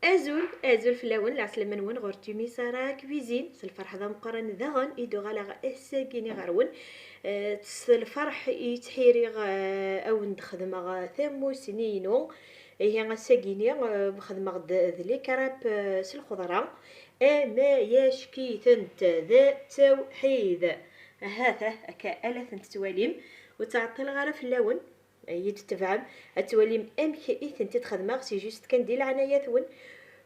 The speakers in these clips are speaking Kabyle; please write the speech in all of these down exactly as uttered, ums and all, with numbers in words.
Azul, azul fell-awen, lɛeslama-nwen ɣur Timi Sara Cuisine. S lferḥ d ameqqran daɣen i d-uɣaleɣ ass-agi-ni ɣer-wen. Eh, s lferḥ i ttḥiriɣ, eh, a wen-d-xedmeɣ tamusni-inu. Ihi ass-agi-ni, eh, xedmeɣ-d d les crêpes, eh, s lxeḍra. Ama yack-itent d ttawḥid. Ahat, ah, akka ala tent-tettwalim. Ur ttɛeṭṭileɣ ara fell-awen. Iyi-d-tebɛem, ad twalim amek i tent-id-xedmeɣ, c'est juste kan di leɛnaya-twen.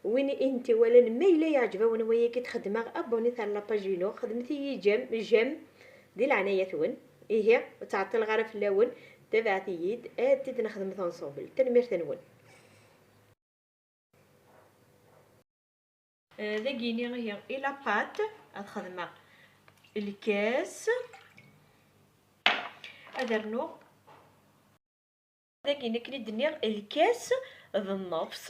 Win i tent-iwalan, ma yella yeɛǧeb-awen wayagi i d-xedmeɣ, abonnez-vous ar la page-inu, xedmet-iyi j'aime, j'aime, di leɛnaya-twen. Ihi, ur ttɛeṭṭileɣ ara fell-awen, tabaɛet-iyi-d, ad t-id-nexdmet ensemble. Tanemmirt-nwen. Eh, dagini ihi i la pâte ad xedmeɣ lkas, ad rnuɣ dagini akken i d-nniɣ lkas d nnefs,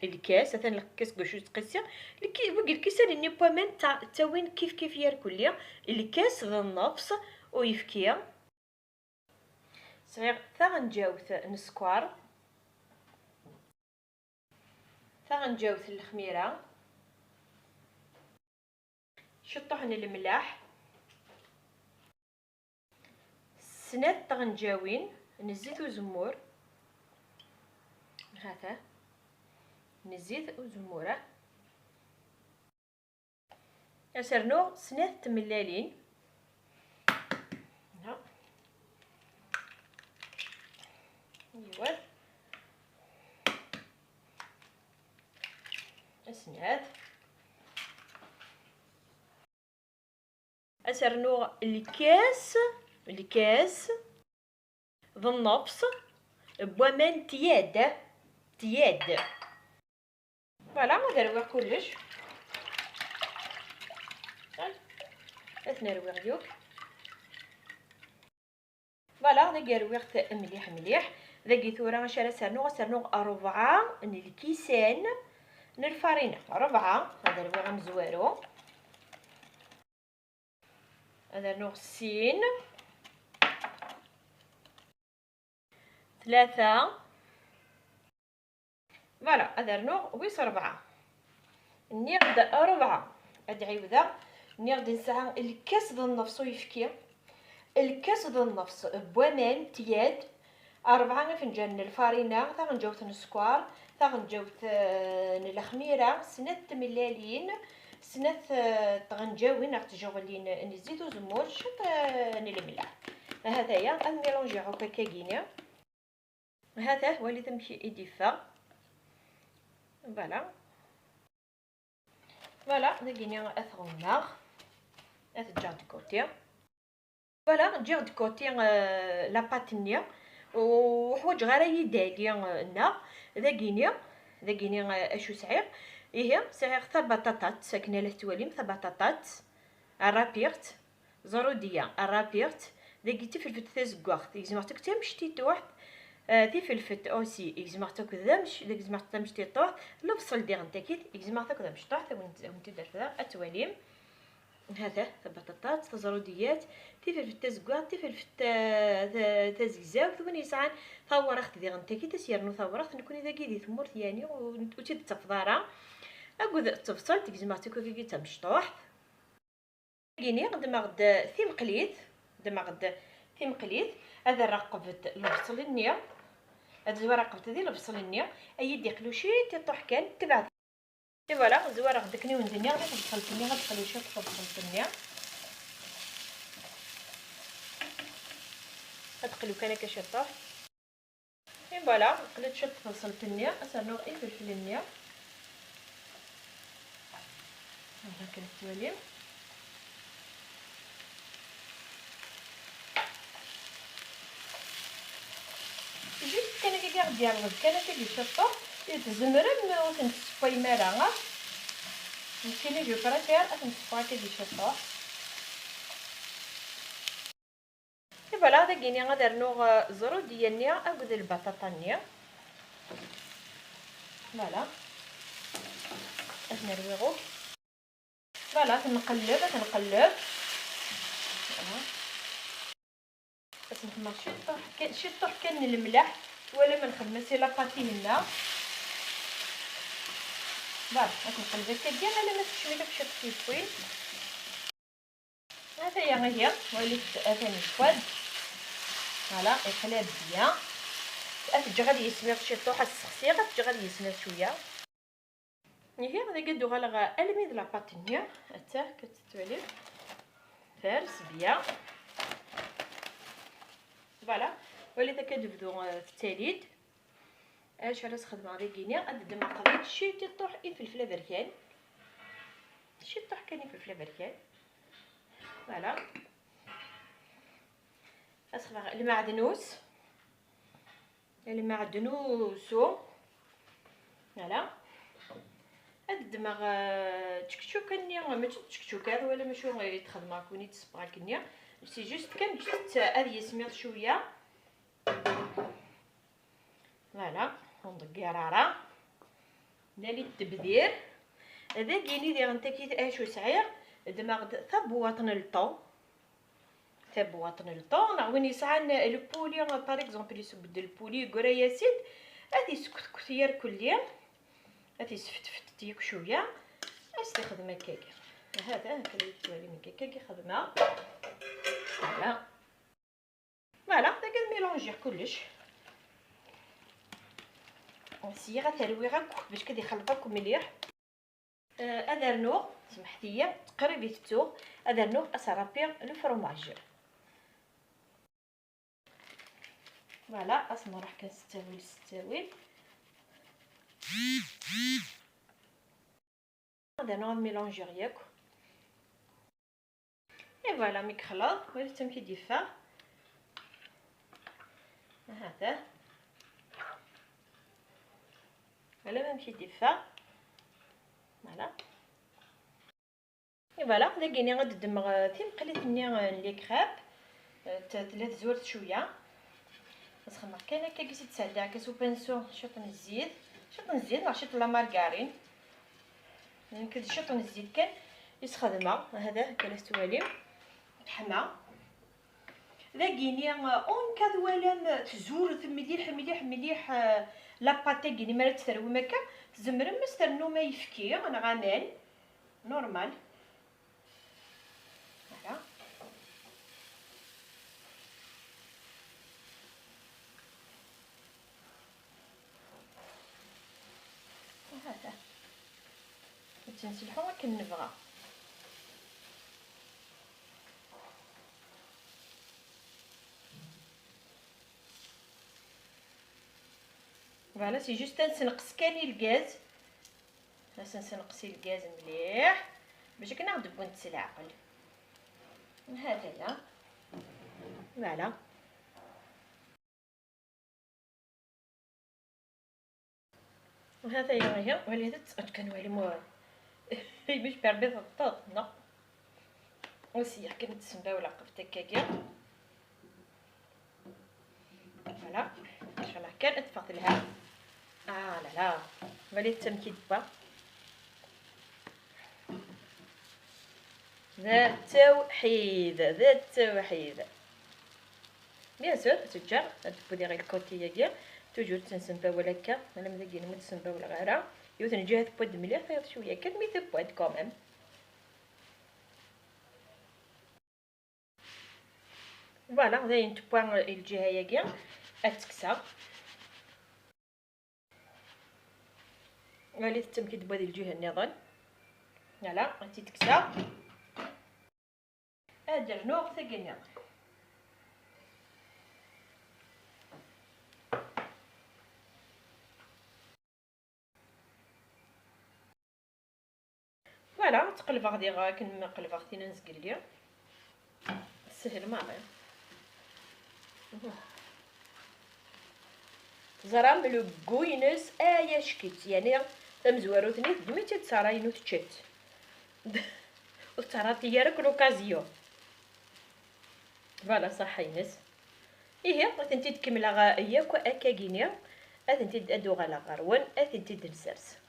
lkas, atan lkas deg wacu ttqissiɣ, lki-, wigi lkisan-nni n waman tta-, ttawin kif kif yar kulli, lkas d nnefs uyefki. Sɛiɣ taɣenǧawt n sskeṛ, taɣenǧawt n lexmira, ciṭṭuḥ n lemlaḥ, snat tɣenǧawin n zzit uzemmur, hata, n zzit uzemmur, ah. Ad s-rnuɣ snat tmellalin. Ha. Yiwet. Snat. Ad s-rnuɣ lkas, lkas d nnefs n waman n tyad, tyad. Voilà, ad rwiɣ kullec. Ad ten-rwiɣ yakk. Voilà, dagi rwiɣ-t mliḥ mliḥ. Dagi tura acu ara s-rnuɣ? Ad s-rnuɣ rebɛa n lkisan n lfarina. Rebɛa, ad rwiɣ amezwaru. Ad rnuɣ sin, tlata. Voilà, ad rnuɣ wis rebɛa. Nniɣ-d rebɛa. Ad ɛiwdeɣ. Nniɣ-d nesɛa lkas d nnefs uyefki, lkas d nnefs n waman n tyad, rebɛa ifenǧalen n lfarina, taɣenǧawt n sskeṛ, taɣenǧawt, eh, n lexmira, snat tmellalin, snat, eh, tɣenǧawin neɣ tjeɣlin n zzit uzemmur, ciṭ, eh, n lemleḥ. Ahat aya, ad mélangiɣ akk akkagini. Ahat, ah, walit amek i d-iffeɣ. Voilà. Voilà, dagini ad t-ɣummeɣ, ad t-ǧǧeɣ de côté. Voilà, ǧǧiɣ de côté, euh, la pâte-nni, ur ḥwaǧeɣ ara yidali, euh, nneɣ. Dagini, dagini, euh, acu sɛiɣ? Ihi, sɛiɣ tabaṭaṭat, akken ala tettwalim, tabaṭaṭat, rrapiɣ-tt, ẓrudiya, rrapiɣ-tt, dagi tifelfelt tazeggaɣt, gezmeɣ-tt akk d tamectituḥt, euh, tifelfelt aussi, gezmeɣ-tt akk d amec-, gezmeɣ-tt d tamectituḥt, lebṣel diɣen takit, gezmeɣ-t akk d amecṭuḥ, ad wen-, ad wen-t-id-refdeɣ, ad twalim. Hata, tabaṭaṭat, taẓrudiyat, tifelfelt tazeggaɣt, tifelfelt ta-, ta-, tazegzawt, win yesɛan tawraɣt diɣen takit, ad s-yernu tawraɣt, nekkni dagi di tmurt yani, ur, ur tt-id-tettafeḍ ara. Akked tebṣelt, gezmeɣ-tt akk d tamecṭuḥt. Dagini, ddmeɣ-d timqlit, ddmeɣ-d timqlit, ad raqbet lebṣel-nni, ad zwareɣ qbet di lebṣel-nni, ad yi-d-iqlu ciṭ iṭuḥ kan, tebɛet. Et voilà, zwareɣ-d akken i wen-d-nniɣ di tebṣelt-nni, ad teqlu ciṭ tebṣelt-nni. Ad teqlu kan akka ciṭuḥ. Et voilà, qlet ciṭ tebṣelt-nni, ad s-rnuɣ ifelfel-nni. Akken tettwalim. Juste kan akka i ɣ-d-yerḍeb kan akka di ciṭuḥ, tzemrem ur ten-tessewwayem ara, ah. Nekkini je préfère ad ten-ssewweɣ akka di ciṭuḥ. Et voilà, dagini ad rnuɣ, euh, ẓrudiya-nni akked lbaṭaṭa-nni. Voilà. Ad ten-rwiɣ akk. Voilà, ad ten-nqelleb, ad ten-nqelleb. Voilà. Ad sen-xedmeɣ ciṭuḥ kan, ciṭuḥ kan n lemleḥ, twala ma nxedm-as i la pâte-ihin-nneɣ. Voilà, ad nqelleb akka kan alamma tekcem-d akk ciṭ tiyeffin. Ataya ihi, walit atan yekfa-d. Voilà, iqla bien. Ad t-ǧǧeɣ ad yismiḍ ciṭuḥ, ad t-ssexsiɣ, ad t-ǧǧeɣ ad yismiḍ cwiya. Ihi, dagi ad d-uɣaleɣ almi d la pâte-nni, atta, akka tettwalim. Ters, bien. Voilà, walit akka ad tebdu, eh, tettali-d. Acu ara sxedmeɣ dagini? Ad ddmeɣ qbel ciṭuḥ ifelfel aberkan. Ciṭuḥ kan ifelfel aberkan. Voilà. Ad sxedmeɣ lmeɛdnus. Lmeɛdnusu. Voilà. Ad ddmeɣ, eh, tčekčuka-nni, mačči d tčekčuka, ad twalim acu i d-xedmeɣ kuni d ṣṣebrak-nni. C'est juste kan ǧǧet-t ad yismiḍ cwiya. Voilà, ur nḍegger ara. Nali ttebdir. Dagini diɣen takit acu sɛiɣ, ddmeɣ-d tabwaṭ n lṭu. Tabwaṭ n lṭu, neɣ win yesɛan le poulet, par exemple, yessewwed le poulet, yeggara-yas-id, ad t-yeskutkut yarkelli, ad t-yesfetfet yakk cwiya, ad s-t-ixdem akkagi. Hada, akka i tettwalim, akkagi xedmeɣ. Voilà. Voilà, dagi ad mélangiɣ kullec. Syiɣ ad t-rwiɣ akk, bac ad ixelleḍ akk mliḥ. Eh, ad rnuɣ, semḥet-iyi, qrib i tettuɣ, ad rnuɣ ad s-rapiɣ le fromage. Voilà, ad s-nruḥ kan s ttawil, s ttawil. Ad rnuɣ ad mélangiɣ yakk. Et voilà, mi yexleḍ, walit amek i d-yeffeɣ. Ahat, ah. Alamma amek i d-yeffeɣ. Voilà. Et voilà, dagini ad d-ddmeɣ, eh, timeqlit-nni, eh, n les crêpes. Eh, t-, tella tzurt cwiya. Ad xedmeɣ kan akka, i s-d-sɛeddaɣ akka s upansu ciṭ n zzit, ciṭ n zzit neɣ ciṭ n la margarine. Nekk d ciṭ n zzit kan i s-xedmeɣ, hada akka la tettwalim. Teḥma. Dagini, eh, en cas twalam, eh, tzurt mliḥ, mliḥ, mliḥ, eh, la pâte-agini, mi ara tt-terwim akka, tzemrem ad s-ternum ayefki neɣ aman. Normal. Voilà. Hada. Ad tt-nselḥu akken nebɣa. Voilà, c'est juste ad nsenqes kan i lgaz. Ad nsenqes i lgaz mliḥ bac akken ad ɣ-d-wwent s leɛqel. Hada ya. Voilà. Hata-ya ihi, walit-tt, akken walim, ur, mec perbi teṭṭeḍ, neɣ? Usiɣ kan ad tsembaw laqeft akkagi. Voilà, ncallah kan ad teffeɣ telha. Ah là là, walit-tt amek i d-tewwa. D ttawḥid, d ttawḥid. Bien sûr, teǧǧa ad tewwi diɣ lkoti-agi. Toujours ttensembawel akka, alamma dagi ma ttensembawleɣ ara. Yiwet n lǧiha tewwa-d mliḥ, tayeḍ cwiya kan, mi tewwa-d quand même. Voilà, dayen tewwa lǧiha-agi, ad tt-kkseɣ. Walit-tt amek i d-tewwa di lǧiha nniḍen. Voilà, ad tt-id-kkseɣ. Ad d-rnuɣ tagi nniḍen. Voilà, ttqelbeɣ diɣ akken ma qelbeɣ tin n zgelli. Teshel maḍi. Teẓram le goût-ines, ay acek-itt, yeɛni tamezwarut-nni teddem-itt-id tara inu tečča-tt. Ur tettɛerriḍ ara akk l'occasion. Voilà, ṣaḥḥa-ines. Ihi, ad tent-id-kemmleɣ yakk akkagini, ad tent-id, ad uɣaleɣ ɣer-wen, ad tent-id-nsers.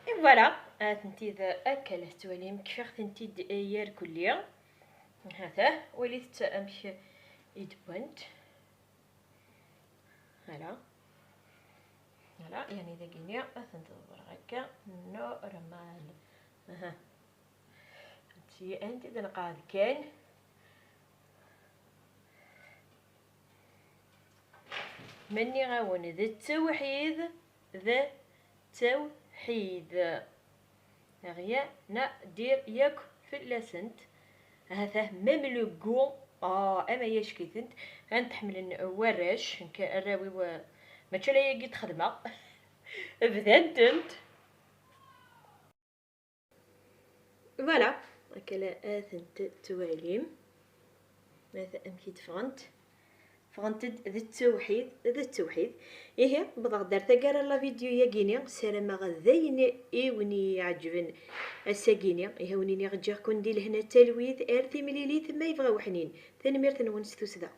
Et voilà, atenti d akka la tettwalim, kfiɣ-tent-id irkelli. Hata, walit-tt amek i d-wwant. Voilà. Voilà, yani dagini ad tent-ḍebbreɣ akka normal. Aha. Anti, anti d nqaɛd kan. Ma nniɣ-awen d ttewḥid, d ttewḥid. Rien à dire yakk fell-asent. Ahat même le goût, ah, ama yacek-itent, ɣan tḥemmlen warrac, nekk arraw-iw, eh, mačči ala yagi d-xedmeɣ. Bdan-tent. Voilà, akka la ad tent-twalim. Ata amek i d-ffɣent. Ffɣent-d d ttewḥid, d ttewḥid. Ihi, wwḍeɣ-d ar taggara n la vidéo-yagini, ssarameɣ d ayen i wen-iɛeǧben ass-agini. Ihi, wen-iniɣ ǧǧiɣ-ken di lehna d talwit, ar timlilit ma yebɣa weḥnin. Tanemmirt-nwen s tussda.